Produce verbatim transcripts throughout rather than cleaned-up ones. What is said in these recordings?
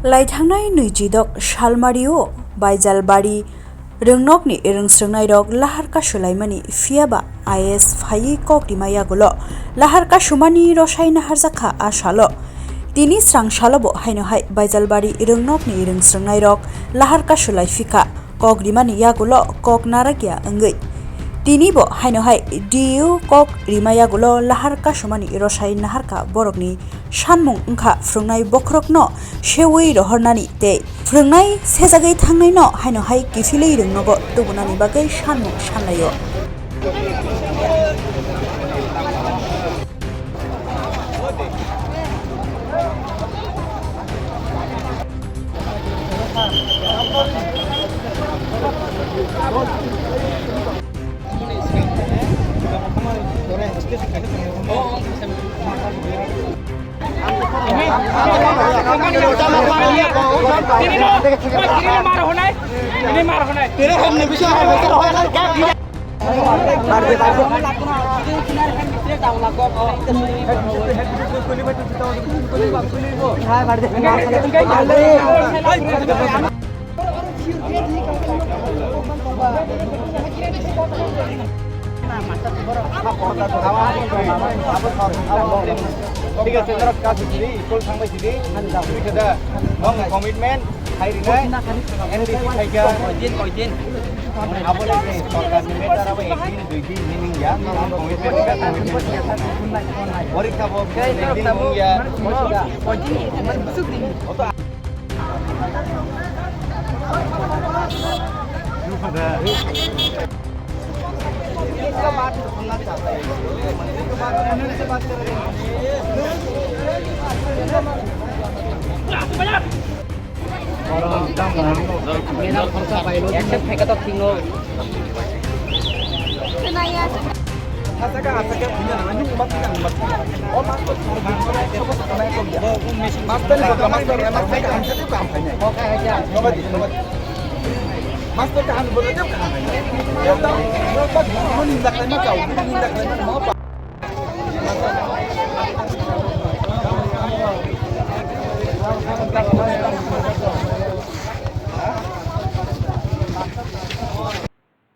Laithangnai nwichidok salmario Baijalbari rwngnokni rwngsrwngnairok lahar kasulaimani, phiyaba I S phaiwi kok rima yagulo lahar kasumani rosai naharjakha a salo. Tini srang salobo haino hai Baijalbari rwngnokni rwngsrwngnairok lahar kasulai phikha. Kok rimani yagulo kok narakya wngwi. Tinibo haino hai D U kok rima yagulo lahar kasumani rosai naharkha borokni sanmung wngkha phwrwngnai bokhorokno seui rohornani tei phwrwngnai sejagwi thangnaino haino hai kiphilwi rwngnogo tubunani bagwi sanmung sanlaio. Thik ase, norok kasu sidi, school thangbai sidi. Twi khe da, nong commitment khai rinai, N D C khai kha. Abo le je sorkar ni matter abo ek din, dui din, meaning ya, nong commitment khai, commitment khai. Porikha bo ek din nung ya. Master kaham ni bono tei kaham. Tei tamo, tamo ni dak lai ma kau, ni dak lai ma ma pa.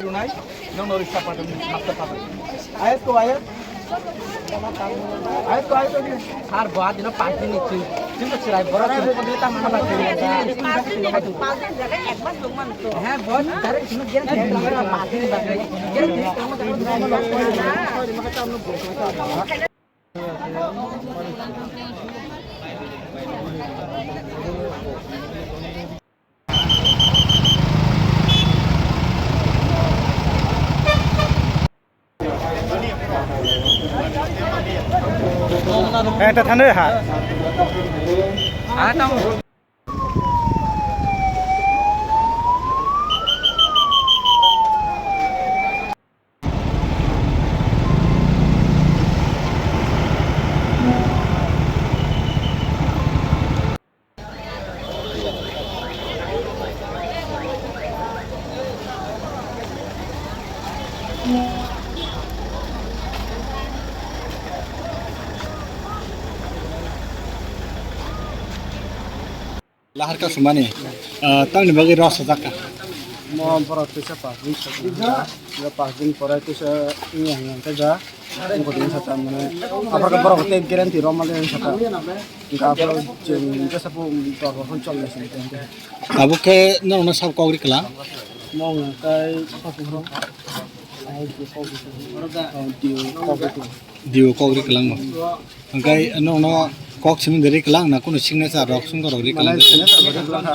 Runai, nong nori sa pa, master pa. Ayat ko ayat. Sir, bo adino panch din ni chwng, chwng to chwrai, borok chwng pagwi ta mana ba chwng. Heh, bo direct chwng gyan chwng tongma panch din ni bagwi. Eh, ta thane ha. Ah, tamo. Lahar kasumani, ah, tamni bagwi rw sajak kha? Mo borok teisa pas din sajak kha. Yo pas din pore teisa wngya hwnka hwnkhe ja. Wngkha din sajak mane. Aphar khe borok tei guarantee rw male sajak. Hwnkhe aphar chwng hwnkhe sapo torbo phano cholnai se hwnkhe. Abo khe norokno sabo kok ri kwlang? Mo hwnkhe sapo rw. Ai, kok ri kwlang. Oh, dio kok ri kwlang. Dio kok ri kwlang bo. Hwnkhe nokno kok simi de ri kwlang na, kunu signature rok songkha rok ri kwlang? Mane signature rok ri kwlang kha.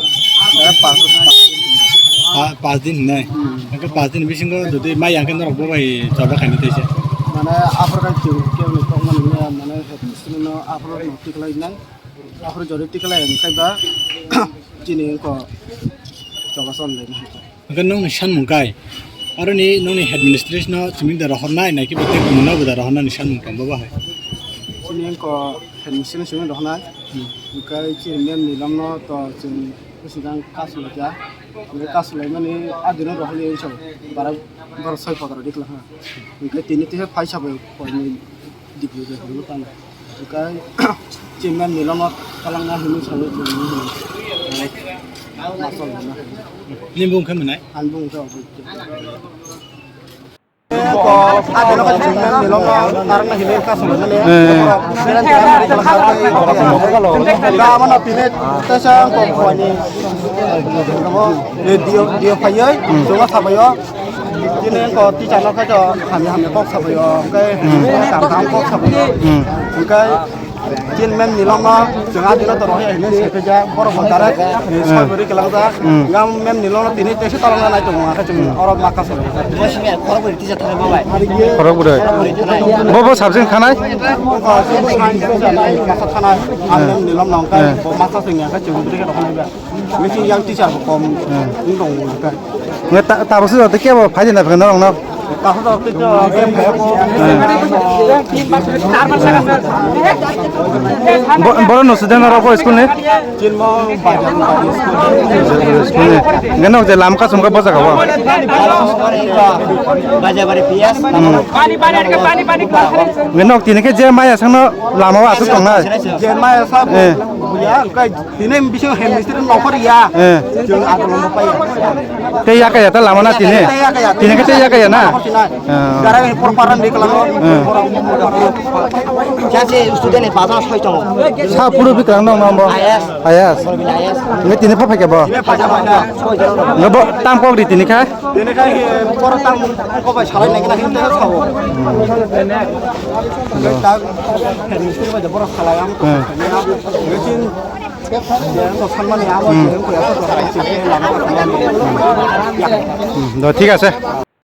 Mane pas, pas. Pa-, pas din hinai. Hmm. Hwnkhe pas din bisingo jodi mai ya hwnkhe norok bo bai choba khainai teisa. Mane aphuru khe chwng kebo ni kok mani maya, mane simi no aphuru no tiklai nai. Aphuru jodi tiklai hwnkhe ba chini wngkha choba chol lai nai. Hwnkhe nokni sanmung kai, aroni nokni headmistress no simi da rohornai, naikhe bo tei kumuna bo da rohornani sanmung tong bo bahai? Chini wngkha headmistress no simi rohornai. Hmm. Hwnkhe chini ma'am ni lamno to chwng bwswk ang kasu laikha. Hwnkhe kasu laimani adino rohorli wngsa bara borok soi photo rok dikla ha. Hwnkhe tini tisa phaisa bai koinwi dikli bai hwnwi tamo. Hwnkhe chairman ni lomo talangna hinwi sawi chwng hinwi. Masol hwnna. Nini bung khe mwnai? Ani bung khe Oboi. Ko adino ko chairman ni lomo talangna hinwi kasong hinwi. Eh. Borok belai belai kala kala. Ga mano tini tesa ko khwani. Dio dio phayoi, hmm, chwngno sabaio. Tini ko teacher no khe to hamya hamya kok sabaio, hwnkhe, hmm, kaham kaham kok sabaio. Hmm. Hwnkhe, tin mem nilom no chwng adino to rohya hinwi se khe ja, borok bo direct, hmm, soi bwrwi kwlangjak. Hmm. Ngam mem nilom no tini tesa talangna nai tongo, hwnkhe chwng, hmm, oro ma kasong. Khorok bwrwi. Bo bo subject thanai? Ko science teacher nai, masa thanai. Ang, hmm, mem nilom no hwnkhe, hmm, bo masa swngya hwnkhe chwng bwrwi khe rohornai ba. Missing yang teacher bo kom, hmm, wng tongo hwnkhe. Nge ta-, tabuk se joto kebo phai de na phai norok no. Tabuk joto kebo phai ko. Hmm. Bo-, boro no student norok bo school ni? Chinmo Bajar Bari school. School ni. Nge nok je lam kasong ka boja ka bo. Bajar Bari P S. Hmm. Nge nok tini khe je maya sangno lama o aswk tongnai. Je maya sa, eh, buya kai. Tini bising hem mistri nokor ya. Eh. Jeng adolong pai. Tei ya kaya ta lama na tini? Tei ya kaya. Tini ke tei ya kaya na? Nokor sinai. Ah. Gara he por paran di kelang. Eh. Jase student ni bazar soi tongo. Sa puro bi kelang dong nang bo. Ayas. Ayas. Ayas. Nge tini pha pha ke bo? Tini pha pha. Nge bo tam kok di tini kha? Tini kha he por tam ko bai salai nang na hinte sao. Hmm. Tak hem mistri bai de boro salai am. Hmm. Nge tin Hmm, do, thik ase.